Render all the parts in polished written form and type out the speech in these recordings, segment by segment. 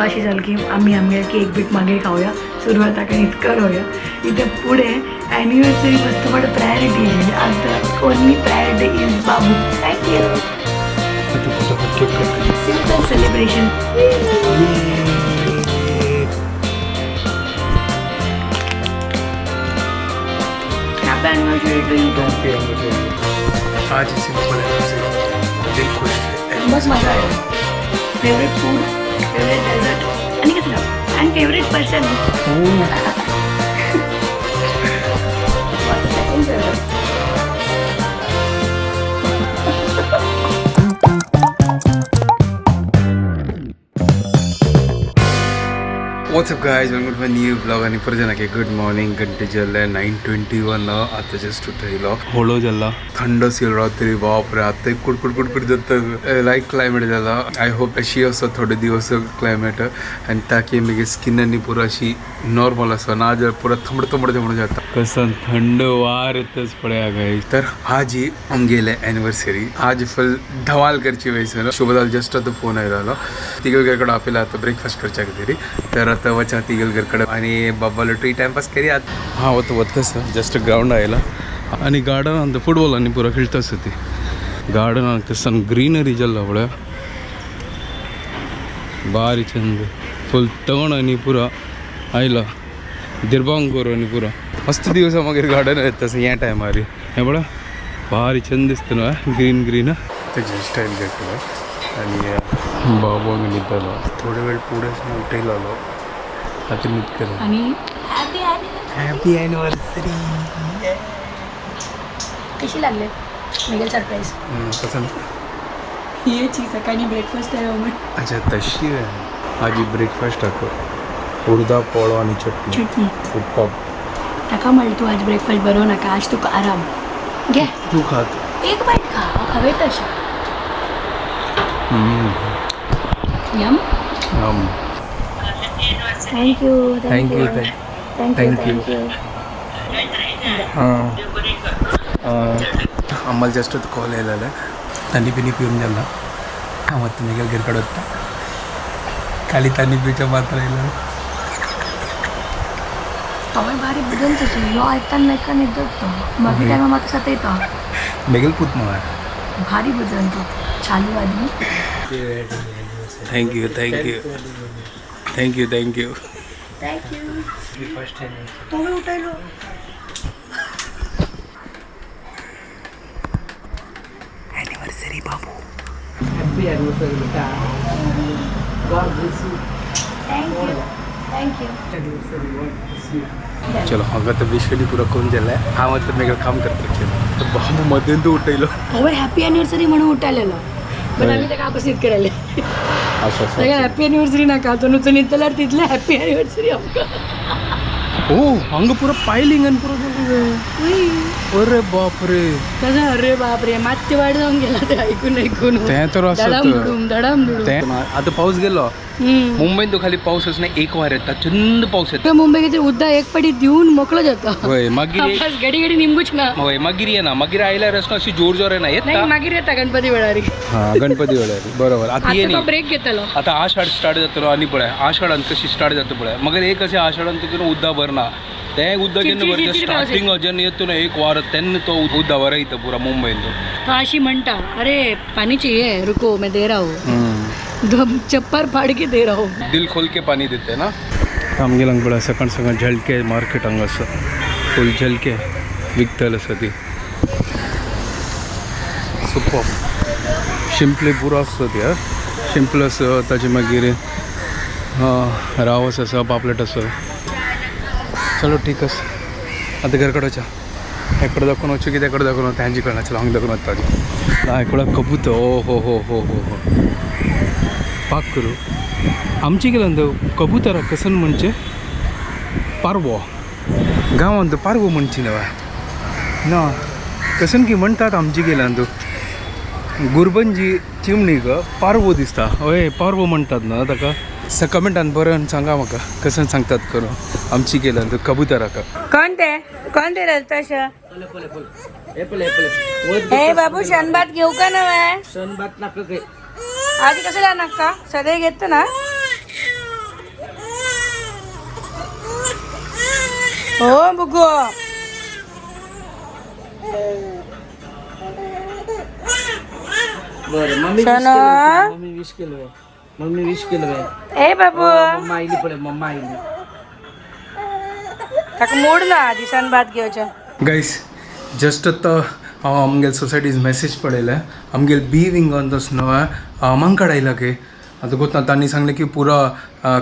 अशी झाली की आम्ही आम्ही केक बीक मागीर खावया, सुरवात इतकं रावया. इथे पुढे ॲनिव्हर्सरी मस्त पण प्रायोरिटी आशिल्ली. आतां only priority is Babu. Thank you. Simple celebration. Happy anniversary to you. आज सिंपल है, दिल खुश है. बस मजा आहे. फेवरेट फूड, फेवरेट डेझर्ट आणि कसं and favourite person. What's up guys, welcome to my new vlog. आणि परत जाना गुड मॉर्निंग. घंटे जाल्ले 9:21. आता जस्ट उठयलो, होळो जाला, थंड आशिल्लो रात्री. बापरे, आता कुडकुड कुडकुड जाता. लायक क्लायमेट जाला. I hope अशी आसा थोडे दिवस क्लायमेट आनी ताकी मागीर स्किन आनी पुरो अशी नॉर्मल आसा, ना जाल्यार पुरो थंबड थंबड थंबड जाता. कसं थंड वार येतच पळया गायज. तर आज ही आमगेले एनिवर्सरी, आज फुल धमाल करची वयसर. शुभदाल जस्ट आता फोन आयलो, तिगल घरकडे आपल्याला आता ब्रेकफास्ट करच्या खातीर. तर आता वचा तिगल घरकडे आणि बाबाला ट्री टाइमपास करूयात. हां, वत वतस जस्ट ग्राउंड आयला आणि गार्डन ಅಂತ फुटबॉल आणि पुरा खेळतस ती. गार्डन कसन ग्रीनरी जल्ला पळया, भारी चंद. फुल तण आणि पुरा आयला दिर्बांगोर आणि पुरा मस्त दिवसा मागीर गार्डन येता तसं या टायमार. हे पळय, भारी चंद दिसता न्हू, ग्रीन ग्रीन. त्याची स्टाईल घेतलं आणि बाबू न्हिदलो. थोडे वेळ पुढे उठयलो, आता न्हीद कर. आणि हॅपी हॅपी ॲनिव्हर्सरी. कशी लागले मेगल सरप्राईज? कसं? ही सकाळी ब्रेकफास्ट आहे हो. अच्छा, तशी आहे. आजी ब्रेकफास्ट टाको, उडदा पोळो आणि चटणी. चटणी. सुपर. ताका म्हणलं तू आज ब्रेकफास्ट बनवू नका, आज तुका आराम घे. तू खात. एक बाईट खा, हवे तशा. Yum. Thank you. Thank you. Thank you. Thank you. हां, आम्हाला जस्ट कॉल येयलेले. थंडी पिनी पिवन जाला. हांव आतां मेगेल घरकडे वता. खाली थंडी पिवच्या मात्र येयलो. तोय भारी बदल तसो यो आयतान नायका न्हिदत तो, मागीर टायमा म्हाका सतयता. मेगेल पूत मग. भारी बदल तो, चालू Aadmi. Thank you, thank you, thank you, thank you. Thank you. तोय उठयलो. Anniversary Babu. Happy anniversary बेटा. God bless you. Thank you, thank you. Anniversary, God bless you. चलो, हांगा तर विश्वनी पुरा करून जालाय. हांव आतां मेगेल काम करता. तर बाबू मध्यंत उठयलो. तोय हॅपी अॅनिव्हर्सरी म्हणून उठायलेलो, पण आम्ही ताका आपस करायले. असं. ताका हॅपी अॅनिव्हर्सरी नाका, तो नुसतं न्हिदतल्यार तितलें हॅपी अॅनिव्हर्सरी आमकां. हो, हांगा पुरा पायलिंग आणि पुरा. अरे बापरे. कसं अरे बापरे, मातशें वायट जावन गेला ते ऐकून ऐकून. तें तर आसत. धडाम धुडूम धडाम धुडूम. तें आता पाऊस गेलो. मुंबईत तो खाली पाऊसच नाही. एक वार येता, चंद पाऊस येता. मुंबई उद्दा एक पाटी दिवन मोकळो जाता. होय, मागीर आपस घडी घडी निमगूच ना. होय, मागीर येना. मागीर आयल्यार अशें अशी जोर जोर येना. नाही. येता. मागीर येता गणपती वेळार. हा, गणपती वेळार बरोबर. आता आता ये तो ब्रेक घेतलो. आता आषाढ स्टार्ट जातलो आणि पळय आषाढान कशी स्टार्ट जाता पळय. मगीर एक अशें आषाढान तुका उद्दा भरना. तें उद्दा केन्ना चिडचिड भरता? चिडचिड पावस. स्टार्टिंग जेन्ना येता न्हू एक वार, तेन्ना तो उद्दा भरयता पुरा मुंबईन तो. तो अशी म्हणता, अरे पाणी चाहिए, रुको मैं दे रहा हूँ, दम चप्पर फाड़ के दे रहा हूँ. दिल खोल के पाणी देते ना. आमगेले हांगा पळय, सकाळ सकाळ झलके मार्केट हांगा आसा. फूल झलके विकतले आसा ती. सुपर. शिंपले पुरो आसता ती. शिंपले आसा, ताजे मागीर रावस आसा, पापलेट आसा. चलो, ठीक आसा. आतां घर कडेन वचा. हेकडे दाखोवन वचूं की तेकडे दाखोवन वचूं तेंजी कळना. चलो, हांगा दाखोवन वता. ना हेकडे कबूतर. ओ हो हो हो हो हो, पाक करू आमची गेल्यान कबुतराक कसन म्हणजे पारवो. गांवांत पारवो म्हणची न्हय ना, कसन की म्हणटात आमची गेल्यान. गुरबंजी चिमणी ग पारवो दिसता. हय, पारवो म्हणटात ना ताका. कमेंटान बरोवन सांगा म्हाका कसन सांगतात करून आमची गेल्यान कबुतराक. कोण ते, कोण ते रलताशा? हे बाबू, शनभात घेऊ का नव्हे? सणभात नाका काही. आधी कसं नका सगळे घेतो ना. हो बुगो. बरं मम्मी विश शना. केलं, मम्मी विश केलं, मम्मी विश केलं. ए बाबू. मम्मा आईली पळय, मम्मा आईली. ताका मोड ना दिसान भात घेवचें. गाईस, जस्ट आतां हांव आमगेल सोसायटीज मेसेज पळयलें. आमगेल बी विंगान तसो न्हय मांकड आयला की. आतां गोत ना, तांणी सांगलें की पुरा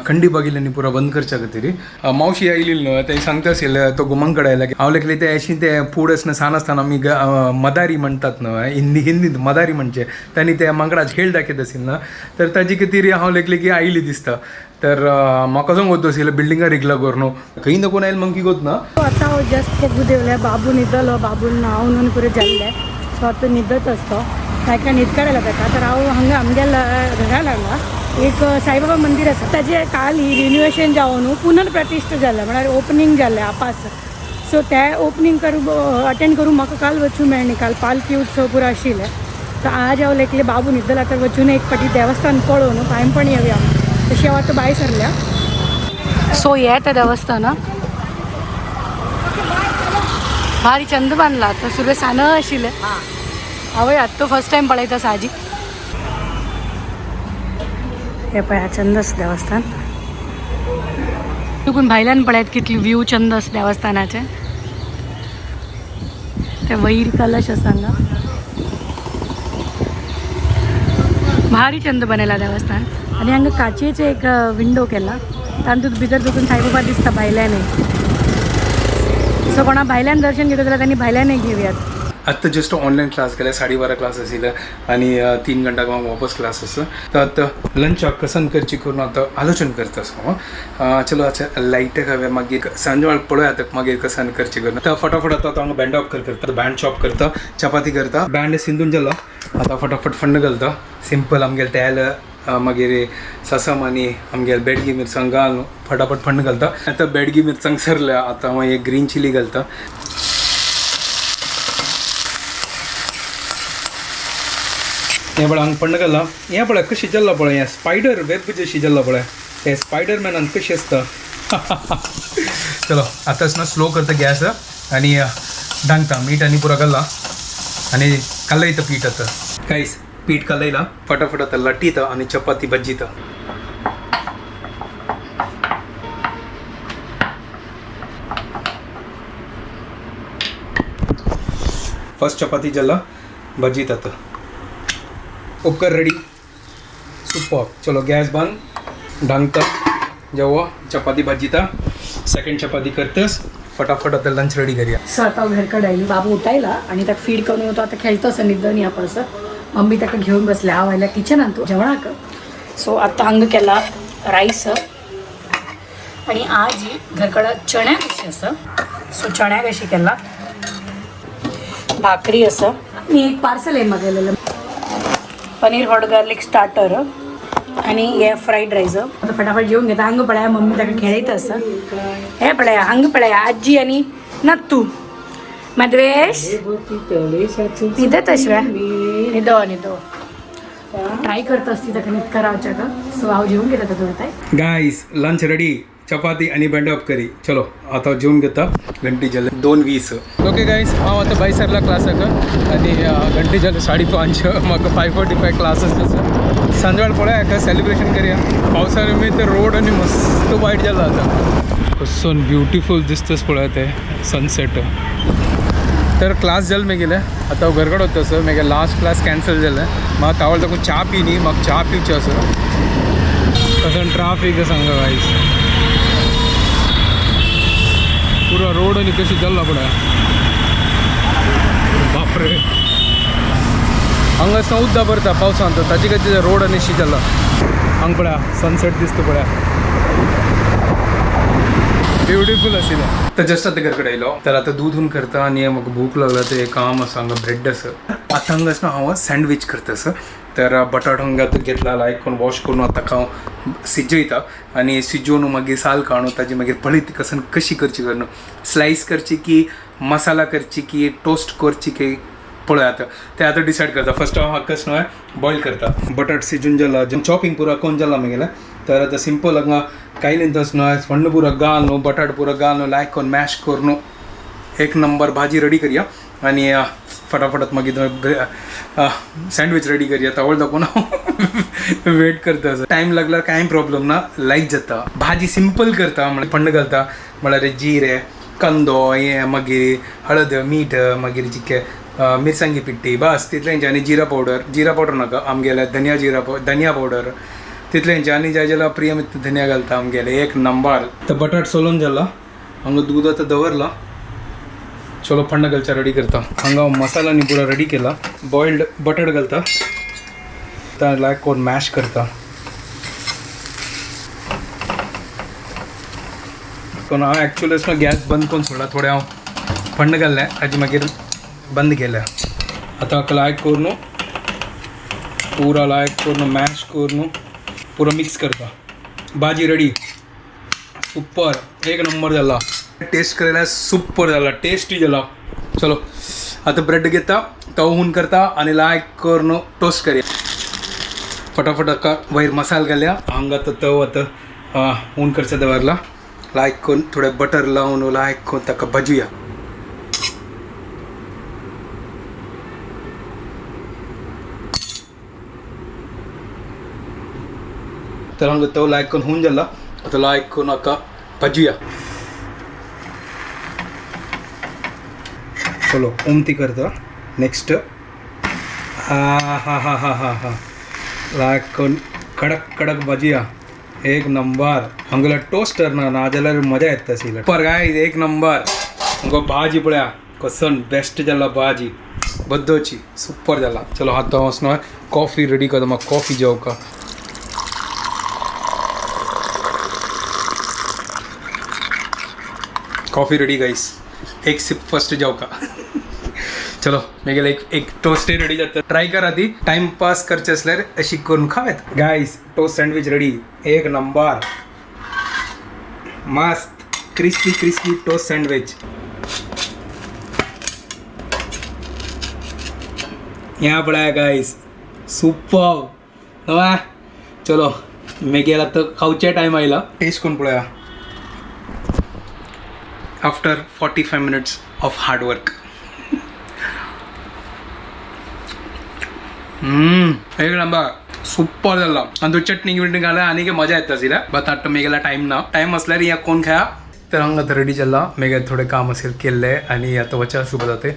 खंडी बागिल्यांनी पुरा बंद करच्या खातीर. मावशी आयली न्हय, तें सांगता आशिल्लें तो गुमांकड आयला की. हांव लेखले ते अशी ते फूड आसना, सान आसतना आमी मदारी म्हणटात न्हय, हिंदीत मदारी म्हणचे, तांणी ते मांकडाचे खेळ दाखयत आशिल्ले ना, तर ताजे खातीर हांव लेखले की आयली दिसता. तर म्हाका सांग आशिल्लें बिल्डिंगार रिगला करून खंय ना कोण आयले मंकी गोत ना. आता हांव जस्ट फगू देवले. बाबू न्हिदलो, बाबून न्हांवन न्हून पुरो जाल्लें. सो आतां न्हिदत आसतो, काय काय न्हीद काडला ताका. तर हांव हांगा आमगेल्या घरा लागला एक साईबाबा मंदिर आसा, ताजें काल ही रिनोवेशन जावन पुनर्प्रतिश्ठा जालें, म्हळ्यार ओपनींग जालें आपास. सो तें ओपनींग करूं अटेंड करूं म्हाका काल वचूं मेळ्ळें. काल पालखी उत्सव पुरो आशिल्लें. तर आज हांव लेखलें बाबू न्हिदला तर वचून एक फावटी देवस्थान पळोवन पांय पण येवया. तशी हांव आतां भायर सरल्या. सो हे तें देवस्थान भारी चंद बांदला. तर सुर्वे सान आशिल्लें. हांवय आत्तां फर्स्ट टायम पळयता साजी. हे पळय चंद आसा देवस्थान. चुकून भायल्यान पळयात कितली व्यू चंद आसा देवस्थानाचे. ते वयर कलश आसा हांगा. भारी चंद बनयला देवस्थान. आनी हांगा काचेचे एक विंडो केला, तातूंत भितर चुकून साईबाबा दिसता भायल्यानय. सो कोणा भायल्यान दर्शन घेता जाल्यार त्यांनी भायल्यानय घेवयात. आत्ता जस्ट ऑनलाईन क्लास केले, 12:30 क्लास आशिल्ले आणि 3 घंटा वापस क्लास आसा. तर आतां लंचाक कसन करची करून आतां आलोचन करता आसा हांव. चलो अच्छा लायट खावया, मागीर सांजवेळ पळोवया आतां मागीर कसन करची करून. आतां फटाफट आतां हांगा बँड ऑफ करता, बँड चॉप करता, चपाती करता. बँड सिंदून जालो, आतां फटाफट फण्ण घालता. सिंपल आमगेले तेल, मागीर ससम आनी आमगेले बेडगी मिरसांग घालून फटाफट फण्ण घालता. आतां बेडगी मिरसांग सरल्या, आतां मागीर ग्रीन चिली घालता. हें पळय हांगा पण्ण घालां. हें पळय कशें जाल्लां पळय, हें स्पायडर वेब जशी जाल्लां पळय, हें स्पायडरमॅनान कशें आसता. चलो आतांच ना स्लो करता गॅस आनी धांकता. मीठ आनी पुरो घालला आनी कालयता पीठ. आतां कांयच पीठ कालयलां, फटाफट आतां लाटिता आनी चपाती भाजिता. फर्स्ट चपाती जाला, भाजीत आतां. उपकर रेडी, सुपर. चलो गॅस बंद, धांकता जेवो, चपाती भाजिता. सेकंड चपाती करतस फटाफट आता लंच रेडी करूया. सो आता घरकडे आयली, बाबू उठायला आणि ताका फीड करून तो आता खेळतो असं निदन ह्या पास. मम्मी ताका घेवन बसल्या, हांव आयल्या किचनान तूं जेवणाक. सो आता हांगा केला रायस आणि आज घरकडं चण्या कशी आसा. सो चण्या कशी केला, भाकरी आसा आणि एक पार्सल आहे मागयलेलं, पनीर हॉट गार्लिक स्टार्टर आणि हे फ्राईड राईस. आता फटाफट जेवून घेता. हांगा पळया मम्मी ताका खेळयता आसा. हे पळया हांगा पळया आजी आणि नत्तू मद्वेश न्हिदत अशें न्हिदो न्हिदो ट्राय करता असती ताका न्हिद रावच्या का. सो हांव जेवून घेता तातूंत. गाईस, लंच रेडी, चपाती आणि बेंडप करी. चलो आता जेवून घेता. घंटी जाले 2:20. ओके गाईस, हांव आतां भायर सरला क्लासाक आनी घंटी जाले 5:30. म्हाका 5:45 क्लास आसा. सांजवेळ पळया एका सेलिब्रेशन करया. पावसा निमित्त रोड आनी मस्त वायट जाला. आतां कसो ब्युटिफूल दिसतच पळय ते सनसेट. तर क्लास जालें मागीर, आतां हांव घरकडेन वता. सर मागीर लास्ट क्लास कॅन्सल जालें. म्हाका तावळ ताकून च्या पिनी, म्हाका च्या पिवची आसा. कसं ट्राफीक आसा हांगा गायस, पुरो रोड आनी कशी जाल्लो पळय. बापरे, हांगा उदक भरता पावसांत, ताजे खातीर रोड आनी शी जाला. हांगा पळया सनसेट दिसता पळया, ब्युटिफूल आशिल्लें. तर जस्ट आतां घरकडेन आयलो, तर आतां दूद हून करता आनी म्हाका भूक लागला. ते काम आसा, हांगा ब्रेड आसा. आतां हांगा आसना हांव सँडवीच करता सर. तर बटाट हांगा आतां घेतला, लायक करून वॉश करून आतां हांव सिजयता आनी सिजोवन मागीर साल काडून ताजी मागीर पळयता कसन कशी करची करून, स्लायस करची की मसाला करची की टोस्ट करची की पळय आतां ते आतां डिसायड करता. फर्स्ट हांव हाका न्हय बॉयल करता. बटाट सिजून जाला, चॉपिंग पुरा करून जाला मागीर. तर आतां सिंपल हांगा कांय न्ही तस न्हय, फण्ण पुरो घालून बटाट पुरो घालून लायक करून मॅश करून एक नंबर भाजी रेडी करया आनी फटाफटात मागीर सँडवीच रेडी करया. तवळ दाखोवन हांव वेट करता. टायम लागल्यार कांय प्रॉब्लम ना, लायक जाता. भाजी सिंपल करता म्हळ्यार फण्ण घालता म्हळ्यार जिरे कंदो हें मागीर हळद मीठ मागीर चिके मिरसांगी पिट्टी बस तितलेंच. आनी जिरा पावडर, जिरा पावडर नाका आमगेल्या धनिया जिरा धनिया पावडर तितलेंच. आनी जाय जाल्यार प्रिय धनिया घालता आमगेले एक नंबर. तर बटाट सोलून जाला, हांगा दूद आतां दवरला. चलो फण्ण घालच्या रेडी करता. हांगा हांव मसाला न्ही पुरो रेडी केला. बॉयल्ड बटाट घालता, आतां लायक करून मॅश करता. कोण हांव एक्चुअली अशें गॅस बंद करून सोडला, थोडें हांव फण्ण घाल्लें हाजे मागीर बंद केलें. आतां लायक करून पुरा लायक करून मॅश करून पुरो मिक्स करता. भाजी रेडी, सुपर एक नंबर जाला. टेस्ट करायला सुपर जाला, टेस्टी जाला. चलो आता ब्रेड घेता, तव हून करता आनी लायक करून टोस्ट करया. फटाफट हाका वयर मसाल घालया. हांगा आतां तव आतां हून करचा दवरला. लायक करून थोडें बटर लावन लायक करून ताका भाजूया. तर हांगा तव लायक करून हून जाला, आतां लायक करून हाका भाजूया. चलो उमती करता नेक्स्ट. हा हा हा हा हा हा लायक करून कडक कडक भाजूया एक नंबर. हांगेलो टोस्टर ना ना जाल्यार मजा येता आशिल्ली. सुपर गायज एक नंबर. हांगो भाजी पळया कसन बेस्ट जाला, भाजी बद्दोची सुपर जाला. चलो आतां वचून कॉफी रेडी करता, म्हाका कॉफी जेवका. कॉफी रेडी गाईस, एक सिप फर्स्ट जेवका. चलो मागीर एक एक टोस्टय रेडी जाता. ट्राय करा ती, टायम पास करचे असल्यार अशी करून खावेत. गाईस टोस्ट सँडविच रेडी, एक नंबर मस्त क्रिस्पी क्रिस्पी टोस्ट सँडविच. ह्या पळया गाईस सुपर. चलो मागीर आतां खावचे टायम आयला. टेस्ट करून पळया after 45 minutes of hard work. एक नंबर सुपर जाला. आनी तूं चटणी बिटणी घाल्या आनी मजा येता आशिल्ल्या. बट आतां मेगेला टायम ना, टायम आसल्यार या कोण खाया. तर हांगा आतां रेडी जाला, मागीर थोडें काम असेल केल्लें आनी आतां वचपा सुरू जाता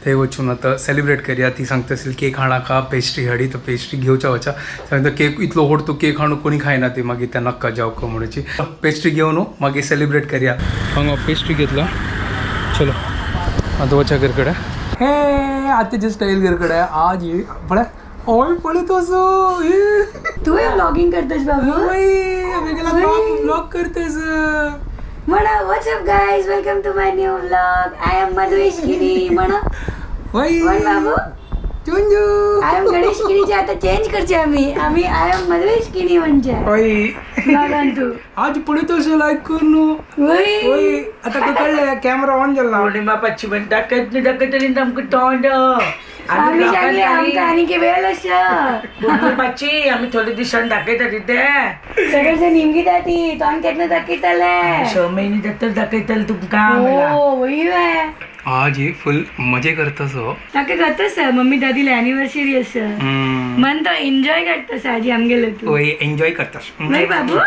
ते वचून आतां सेलिब्रेट करया. ती सांगता असेल केक हाडाका पेस्ट्री हाडी, तर पेस्ट्री घेवच्या वचा. सांगता केक इतलो व्हड तूं केक हाडून कोणी खायना ती, मागीर त्या नाका जावका म्हणूची. पेस्ट्री घेवन मागीर सेलिब्रेट करया. हांगा पेस्ट्री घेतला. चलो आतां वचा घर कडेन. हे आतांचे स्टायल घर कडेन आज पळय हय पळय तसो तूं व्लॉगिंग करतस बाबू? ब्लॉग करतस. म्हणा what's up guys, welcome to my new vlog, I am Madhuvesh Kini. म्हणा कोण बाबू? चुंजू I am Ganesh किनीचे आता चेंज करचे आम्ही, आम्ही I am Madhuvesh Kini म्हणजे हय व्लॉगान तू आज पळय तसो लायक करून. वय ओय आता कळ्ळें कॅमेरा ऑन जाला. पौर्णिमा पाचशी म्हण दाखयत न्ही दाखयतली आमकां तोंड. आम्ही सांगले आमकां आनी वेळ आसा. पाचशी आमी थोडे दिसान दाखयता ते सगळेजण निमगी जाती तोंड केन्ना दाखयतले. 6 महिने जाता दाखयतले तुमकां. हो वय आज ही फुल मजे करतसो. ताका करतस मम्मी दादीला अॅनिव्हर्सरी आसा मन तो एन्जॉय करतस आजी आमगेले तू. वय एन्जॉय करतस नाही बाबू.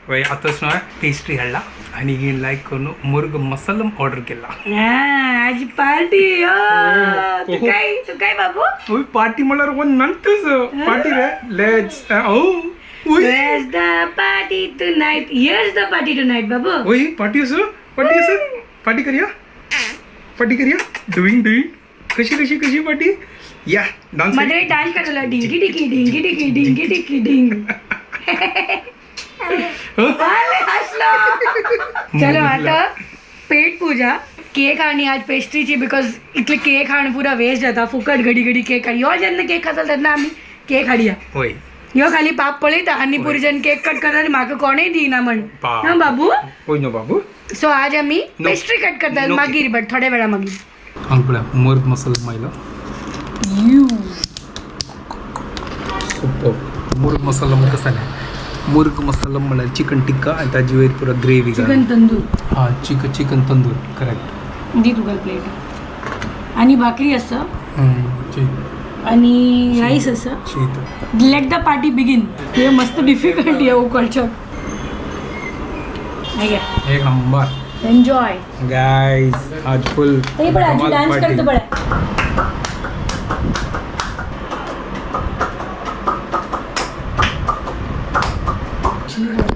वय आतांच न्हय पेस्ट्री हाडला आनी लायक करून मुर्ग मसलम ऑर्डर केला. हा आज पार्टी. तू काय तू काय बाबू? ओय पार्टी म्हणल्यार कोण नंतच पार्टी रे. Let's oh Where's the party tonight? Here's the party tonight, बाबू. ओय पार्टी असो, पार्टी असो, पार्टी करूया, पार्टी करूया. डुईंग डुईंग कशी कशी कशी पार्टी या डान्स. मध्ये डान्स करतलो डिंगी डिकी डिंगी डिकी डिंगी डिकी डिंग. हसलो. चलो आता पेट पूजा केक आणि आज पेस्ट्रीची because इतले केक हाण पुरा वेस्ट जाता फुकट घडी घडी केक. यो जेन्ना केक खातलो तेन्ना आमी केक हाडया. होय यो खाली पाप पळयता आनी पुरीजन केक कट करता आनी म्हाका कोणूय दिना म्हण ना बाबू. होय न्हू बाबू. सो आज आमी पेस्ट्री कट करतात मागीर, बट थोड्या वेळा मागीर. हांगा पळया मुर्ग मसाला मायलो सुपर. मुर्ग मसाला मग कसा नाही. मुर्ग मसाला म्हळ्यार चिकन टिक्का आनी ताजे वयर पुरो ग्रेवी. चिकन तंदूर. हां, चिकन तंदूर, करेक्ट. दी तुका प्लेट आणि भाकरी आसा आणि राईस आसा. शीत. Let the party begin. हे मस्त डिफिकल्ट आहे उकळच्याक. एक नंबर. एन्जॉय. गाईज, आज फुल तरी पण आजी डान्स करतो पळय.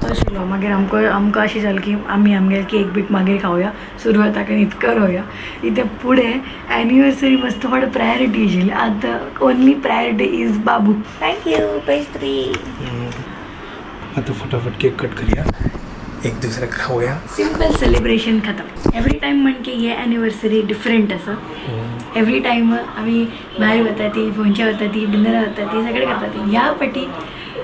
आशिल्लो मागीर आमकां आमकां अशें जालें की आमी आमगेर केक बीक मागीर खावया, सुरवाताक इतकर रोवया. इत्या फुडें एनिवर्सरी मस्त व्हड प्रायोरिटी आशिल्ली. आतां only priority is Babu. Thank you pastry. आता फटाफट केक कट करूया, एक दुसऱ्याक खावया. सिंपल सेलिब्रेशन खतम. एवरी टायम म्हणजे हे एनिवर्सरी डिफरंट आसा. एवरी टायम आमी भायर वता ती, भोंवच्या वता ती, डिनरा वता ती, सगळें करता ती. ह्या फाटी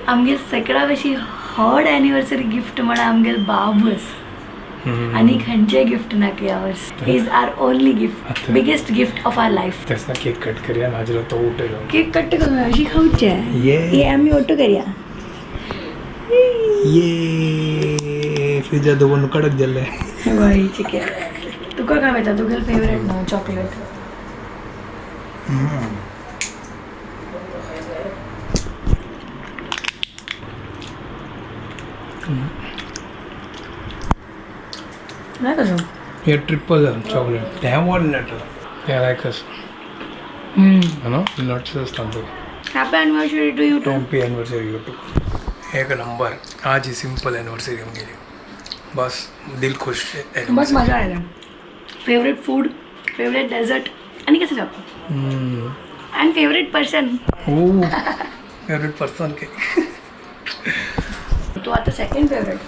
आमगे सगळ्या अशी व्हड एनिवर्सरी गिफ्ट म्हळ्यार आमगेलो बाबू आसा. आनी खंयचें गिफ्ट नाका ह्या वर्स. Is our only gift, biggest gift of our life. तेच केक कट करूया, नाजाल्यार तो उठयलो. केक कट करून अशी खावचे. ये. हे आमी ओटो करया. ये फ्रिजा दवरून कडक जाल्ले. बाई चिके तुका काय येता? तुगेलं फेवरेट ना चॉकलेट. नाही कसं. हे ट्रिपल चॉकलेट तें वॉलनट तें लायक न्हू नट्स आसता ते. Happy anniversary to you too. Happy anniversary you too. एक नंबर. आज ही सिंपल एनिवर्सरी आमगेली, बस दिल खुश. बस मजा आयला. फेवरेट फूड, फेवरेट डेझर्ट आणि कसं जातो अँड फेवरेट पर्सन. हो, फेवरेट पर्सन के. तो आता सेकंड फेवरेट.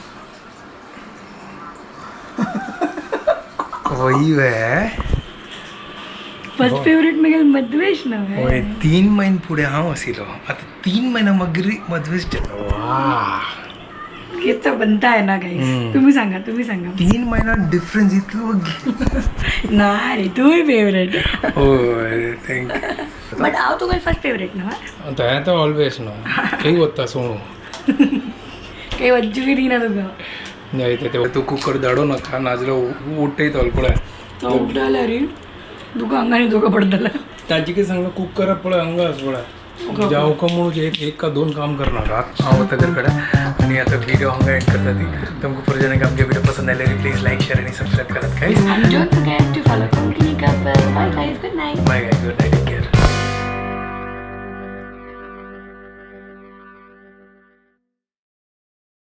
वही वे. फर्स्ट फेवरेट मगेल मधवेश ना. होय, 3 महिने पुढे हांव आशिल्लो. आता 3 महिना मागीर मधवेश. वा. हे तर बनता आहे ना गाईस. तुम्ही सांगा, तुम्ही सांगा. 3 महिना डिफरन्स इतलो. नाही, तूय फेवरेट. होय, thank you. But हांव तुका फर्स्ट फेवरेट ना. तें तर ऑलवेज न्हू, खंय वता सोणू. काही वच्चू बी दिना तुका. नाही ते तूं कुकर धाडू नाका, नाजाल्यार उठयतलो पळय. तो उठला रे तुका अंगाने धोका पडतला. ताजी कितें सांगला, कुकर पळय हांगा आसा पळय. जावं म्हणून एक एक का दोन काम करणार. हांव वता घर कडेन आनी आतां व्हिडिओ हांगा एंड करता ती. तुमकां पुरो आमचे व्हिडिओ पसंद आयले प्लीज लायक, शेअर आनी सबस्क्रायब करात guys. And don't forget to follow Konkani Couple. Bye guys, good night. Bye guys, good night.